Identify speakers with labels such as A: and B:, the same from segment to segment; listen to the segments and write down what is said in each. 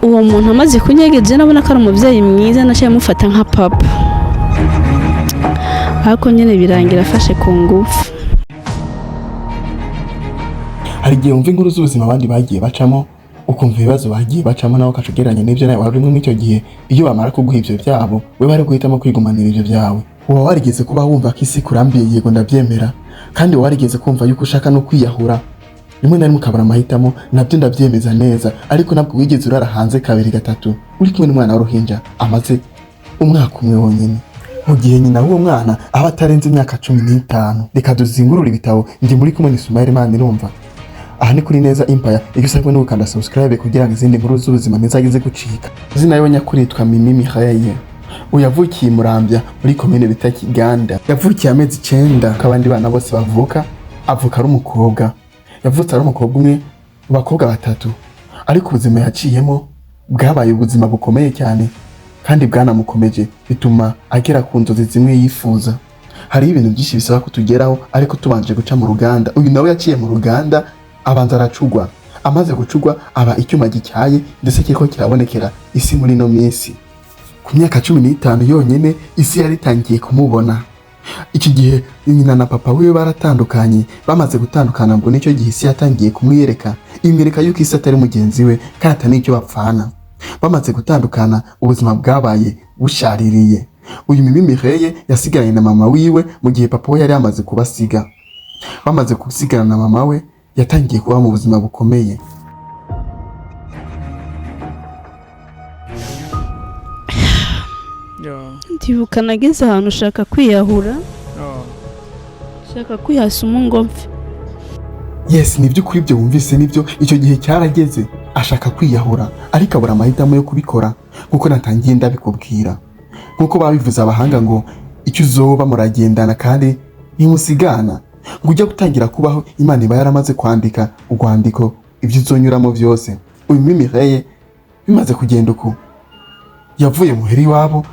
A: Uwo muntu amaze kunyegeza, nabona ko ari umubyeyi mwiza, naciye mufata nka papa, ariko nyine birangira afashe ku ngufu.
B: Hari igihe wumva inkuru z'ubuzima abandi bagiye bacamo, ukumva ibibazo bagiye bacamo, nawe ukaca ugereranya n'ibyo nawe wari urimo muri icyo gihe. Iyo bamara kuguha ibyo byabo, we bari guhitamo kwigumanira ibyo byawe. Uba warigeze kuba wumva ko isi kurambiye? Yego, ndabyemera. Kandi uba warigeze kumva yuko ushaka no kwiyahura rimwe na rimwe, ukabura amahitamo? Nabyo ndabyemeza neza. Ariko ntabwo wigeze urara hanze kabiri, gatatu, uri kumwe n'umwana w'uruhinja amaze umwaka umwe wonyine, mu gihe nyina w'uwo mwana aba atarenze imyaka 15. Reka duzingurure ibitabo. Njye muri kumwe ni Sumayeli Manirumva. Aha ni kuri Neza Empire. Iyo usabwe no gukanda subscribe kugira ngo izindi nkuru z'ubuzima ntizageze gucika. Izina yiwe nyakuri yitwa Mimi Mihaye. Uyu yavukiye i Muramvya muri komine bita Kiganda. Yavukiye amezi 9 ko abandi bana bose bavuka, avuka ari umukobwa. Yavutse ari umukobwa umwe mu bakobwa batatu, ariko ubuzima yaciyemo bwabaye ubuzima bukomeye cyane kandi bwanamukomeje, bituma agera ku nzozi zimwe yifuza. Hariho ibintu byinshi bisaba ko tugeraho ariko tubanje guca mu ruganda. Uyu nawe yaciye mu ruganda, abanza aracugwa. Amaze gucugwa aba icyuma gityaye, ndetse kiriko kirabonekera isi muri ino minsi. Ku myaka 15 yonyine isi yari itangiye kumubona. Iki gihe nyina na papa wiwe baratandukanye. Bamaze gutandukana, ngo nicyo gihe isi yatangiye kumwiyereka, imwereka yuko isi atari mugenzi we kandi atari n'icyo bapfana. Bamaze gutandukana, ubuzima bwabaye bushaririye. Uyu Mimi Mireille yasigaranye na mama wiwe mu gihe papa we yari yamaze kubasiga. Bamaze gusigarana na mama we, yatangiye kuba mu buzima bukomeye.
A: Ndibuka nageze ahantu ushaka kwiyahura, ushaka kwihasa ngo mpfe.
B: Yes, nibyo, kuri ibyo wumvise nibyo. Icyo gihe cyarageze ashaka kwiyahura, ariko abura amahitamo yo kubikora. Nkuko natangiye ndabikubwira, nkuko babivuze abahanga ngo icyo uzoba muragendana kandi ntimusigana. Ngo ujya gutangira kubaho, Imana iba yaramaze kwandika urwandiko ibyo uzonyuramo byose. Uyu Mireille bimaze kugenda uku, yavuye muhira iwabo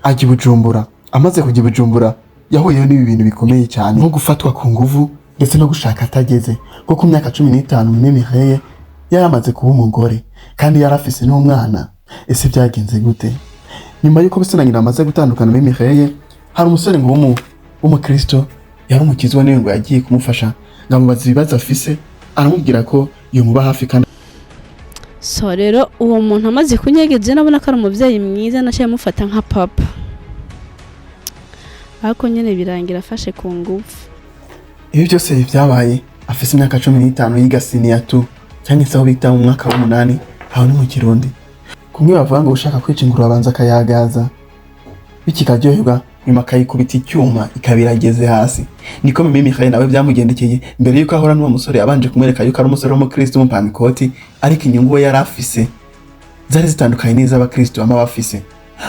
B: ajya i Bujumbura. Amaze kujya i Bujumbura, yahuyeyo n'ibi bintu bikomeye cyane, nko gufatwa ku nguvu ndetse no gushaka atageze. Kuko ku myaka 15 Mimi Mireille yari amaze kuba umugore kandi yari afise n'umwana. Ese byagenze gute? Nyuma y'uko se na nyina bamaze gutandukana, Mimi Mireille, hari umusore ngo w'umukristo yari umukizwa, niwe ngo yagiye kumufasha, ngo amubaza ibibazo afise, aramubwira ko yomuba hafi kandi
A: So rero uwo muntu amaze kunyegeza, nabona ko ari umubyeyi mwiza, naciye mufata nka papa, ariko nyine birangira afashe ku ngufu.
B: Ibi byose byabaye afise imyaka 15, yiga senior two, cyangwa se aho bita mu mwaka w'umunani, aho ni mu Kirundi. Kumwe bavuga ngo ushaka kwica ingurube abanza akayagaza, bityo ikaryoherwa, nyuma akayikubita icyuma ikaba irageze hasi. Niko Mimi Mireille nawe byamugendekeye. Mbere yuko ahura n'uwo musore, yabanje kumwereka yuko ari umusore w'umukristo w'umupantikoti, ariko inyungu we yari afise zari zitandukanye n'iz'abakristo baba bafise.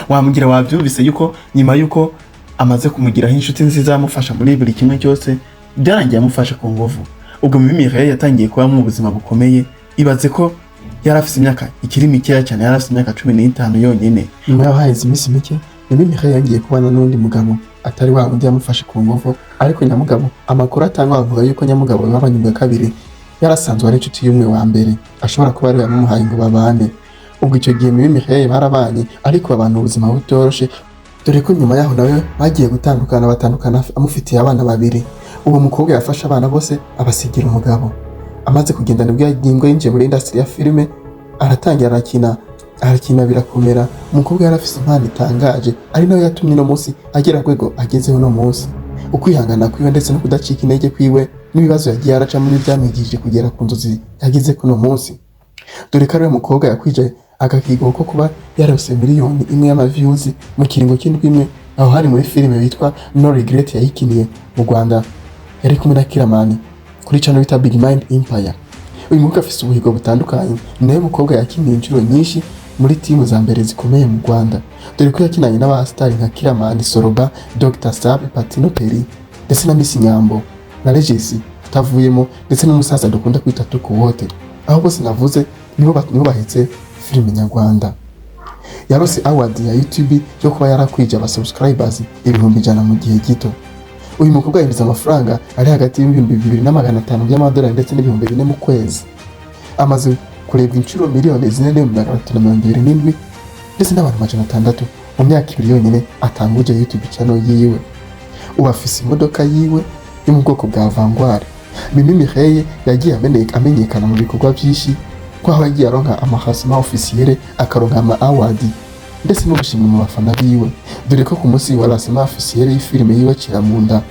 B: Wamugira wabyumvise yuko nyuma yuko amaze kumugiraho inshuti nziza amufasha muri buri kimwe cyose, byarangiye amufashe ku nguvu. Ubwo Mimi Mireille yatangiye kuba mu buzima bukomeye. Ibaze ko yari afise imyaka ikiri mikeya cyane, yari afise imyaka 15 yonyine. Nyuma yaho haheze iminsi mike, Mimi Mireille yagiye kubana n'undi mugabo atari wa wundi yamufashe ku nguvu. Ariko nyamugabo, amakuru atangwa avuga yuko nyamugabo babanye ubwa kabiri yarasanzwe ari inshuti y'umwe wa mbere, ashobora kuba ariwe yamuhaye ngo babane. Ubwo icyo gihe Mimi Mireille barabanye, ariko babana ubuzima butoroshe, dore ko nyuma yaho nawe bagiye gutandukana, batandukana amufitiye abana babiri. Uwo mukobwa yafashe abana bose abasigira umugabo. Amaze kugenda nibwo yagingo yinjiye muri industry ya filime, aratangira arakina, arakina birakomera. Umukobwa yari afise impano itangaje, ari nayo yatumye uno munsi agera ku rwego agezeho uno munsi. Ukwihangana kwiwe ndetse no kudacika intege kwiwe n'ibibazo yagiye aracamo n'ibyamwigishije kugera ku nzozi yageze kuno munsi, dore ko ariwe mukobwa yakwije agahigo ko kuba yarose miliyoni 1 y'ama views mu kiringo cy'indwi imwe. Aho hari muri filime bitwa No Regret yayikiniye mu Rwanda, yari kumwe na Kiramani kuri channel bita Big Mind Empire. Uyu mukobwa afise ubuhigo butandukanye. Ni nawe mukobwa yakiniye inshuro nyinshi muri timu za mbere zikomeye mu Rwanda, dore ko yakinanye n'abasitari nka Kiramani, Soroba, Dr Sab, Patino Peri ndetse na Miss Nyambo na Regis atavuyemo, ndetse n'umusaza dukunda kwita Tukuwote. Aho bose navuze nibo bahetse filime nyarwanda. Yarose award ya YouTube yo kuba yarakwije aba subscribers 100,000 mu gihe gito. Uyu mukobwa yinjiza amafaranga ari hagati y'2500 by'amadolari ndetse n'4000 mu kwezi. Amaze kurebwa inshuro 4,327,000 ndetse n'abantu 600 mu myaka 2 yonyine atanguje YouTube channel yiwe. Ubu afise imodoka yiwe yo mu bwoko bwa Vanguard. Mimi Mireille yagiye amenyekana mu bikorwa byinshi, ko aho yagiye aronka ama lancement officiel, akaronka ama award ndetse no gushimwa mu bafana biwe, dore ko ku munsi wa lancement officiel y'ifilime yiwe Ciramunda,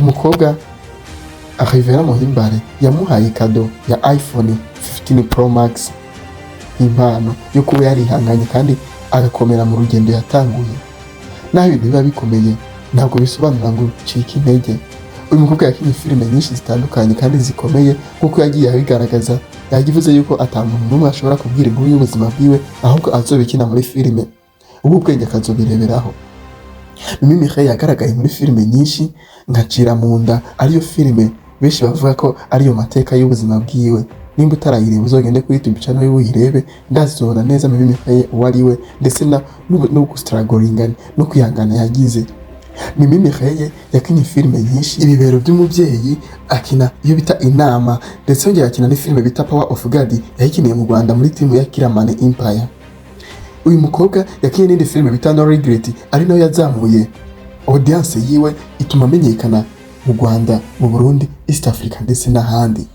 B: umukobwa Rivera Muhimbare yamuhaye cadeau ya iPhone 15 Pro Max, impano yo kuba yarihanganye kandi agakomera mu rugendo yatanguye. Naho ibintu biba bikomeye, ntabwo bisobanura ngo ucike intege. Uyu mukobwa yakinnye filime nyinshi zitandukanye kandi zikomeye, nk'uko yagiye abigaragaza. Yagivuze yuko ata muntu n'umwe ashobora kubwira inkuru y'ubuzima bwiwe, ahubwo azobikina muri filime, ubu ubwenge akazobireberaho. Mimi Mireille yagaragaye muri filime nyinshi nka Ciramunda, ariyo filime benshi bavuga ko ariyo mateka y'ubuzima bwiwe. Nimba utarayireba, uzogende kuri YouTube channel yiwe uyirebe, ndazobona neza Mimi Mireille uwo ari we, ndetse na no gustrugglinga no kwihangana yagize. Mimi Mireille yakinye filime nyinshi, Ibibero by'umubyeyi, akina iyo bita Inama, ndetse yongera akina n'ifilime bita Power of God, yayikiniye mu Rwanda muri timu ya Kiramani Empire. Uyu mukobwa yakinye n'indi filime bita No Regret, ari nayo yazamuye audience yiwe, ituma amenyekana mu Rwanda, mu Burundi, East Africa ndetse n'ahandi.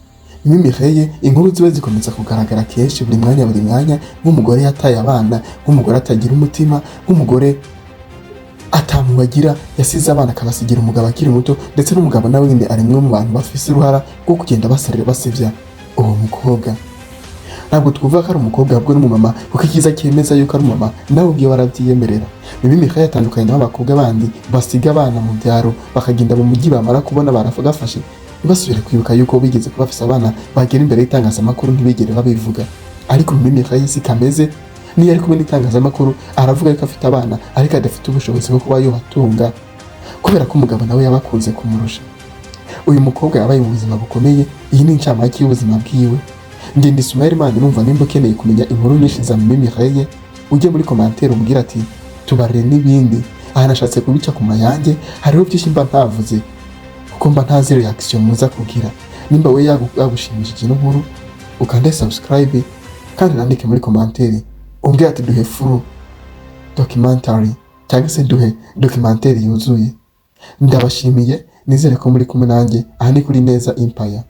B: Mimi Mireille inkuru ziba zikomeza kugaragara kenshi buri mwanya buri mwanya nk'umugore yataye abana, nk'umugore atagira umutima, nk'umugore atamubagira, yasize abana akabasigira umugabo akiri muto, ndetse n'umugabo nawe nyine ari umwe mu bantu bafise uruhara rwo kugenda basarira basebya uwo mukobwa. Ntabwo twumva ko ari umukobwa, ahubwo n'umumama, kuko icyiza cyemeza yuko ari umumama nawe ubwiwe arabyiyemerera. Mimi Mireille yatandukanye n'abakobwa bandi basiga abana mu byaro bakagenda mu mujyi, bamara kubona baragafashe ntibasubire kwibuka yuko bigeze kuba bafise abana, bagera imbere y'itangazamakuru ntibigere babivuga. Ariko Mimi Mireille si kameze. Niyo ari kumwe n'itangazamakuru, aravuga yuko afite abana ariko adafite ubushobozi bwo kuba yobatunga, kubera ko umugabo nawe yabakunze kumurusha. Uyu mukobwa yabaye mu buzima bukomeye. Iyi ni incamake y'ubuzima bwiwe. Ngenda Ismael Imana. Numva nimba ukeneye kumenya inkuru nyinshi za Mimi Mireille, ujye muri commentaire umbwire ati tubarire n'ibindi. Aha nashatse kubica ku mayange, hariho byinshi mba ntavuze kuko mba ntazi reaction muza kugira. Nimba we yagushimishije ino nkuru, ukande subscribe kandi nandike muri commentaire umbwire ati duhe full documentary cyangwa se duhe documentaire yuzuye. Ndabashimiye, nizere ko muri kumwe nanjye. Aha ni kuri Neza Empire,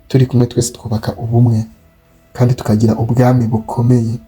B: turi kumwe twese twubaka ubumwe kandi tukagira ubwami bukomeye.